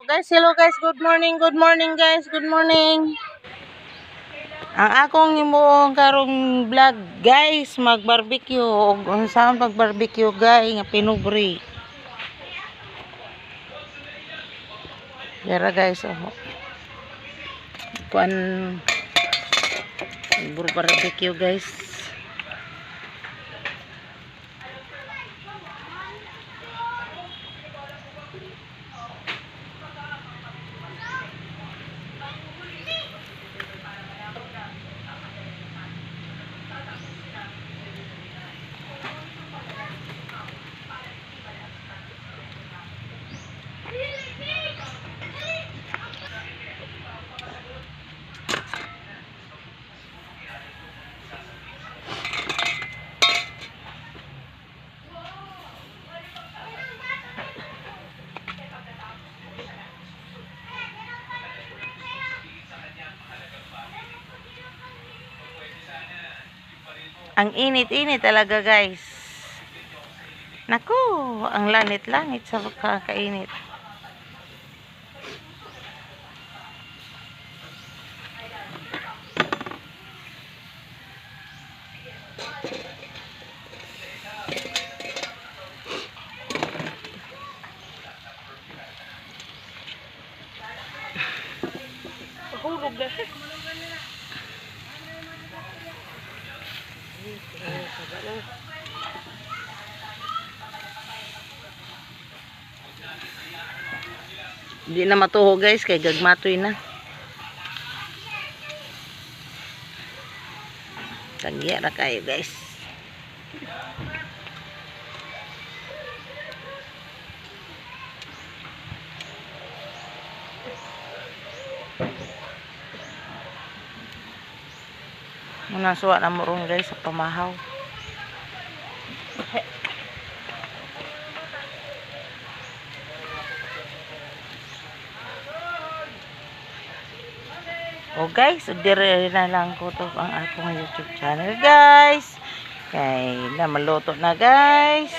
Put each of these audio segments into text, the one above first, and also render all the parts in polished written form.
Guys, hello guys, good morning guys, good morning. Ang akong himuon karong vlog guys, mag-barbecue og unsa pag-barbecue guys nga pinubre. Dara guys, oh. Kuan barbecue guys. Ang init-init talaga guys. Naku, ang lanit-lanit sa kakainit. Pahulog na. Hindi na matuho guys, kay gagmatoy na. Tagya ra kayo guys. Muna suwa na mo ron guys sa pamahaw. Oh guys, dire na lang ko to ang akong YouTube channel guys. Kay na maluto na guys.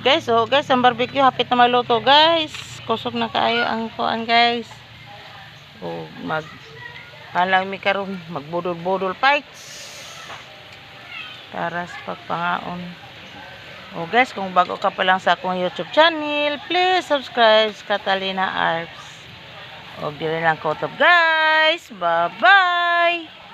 Guys, oh guys, ang barbecue hapit na maluto guys. Kusog na kaayo ang kuan guys. Oh, mag halang mi karon magbudol-budol fights para sa pagpangaon. Oh guys, kung bago ka pa lang sa akong YouTube channel, please subscribe Catalina Arps. Og dili lang ko guys. Bye-bye.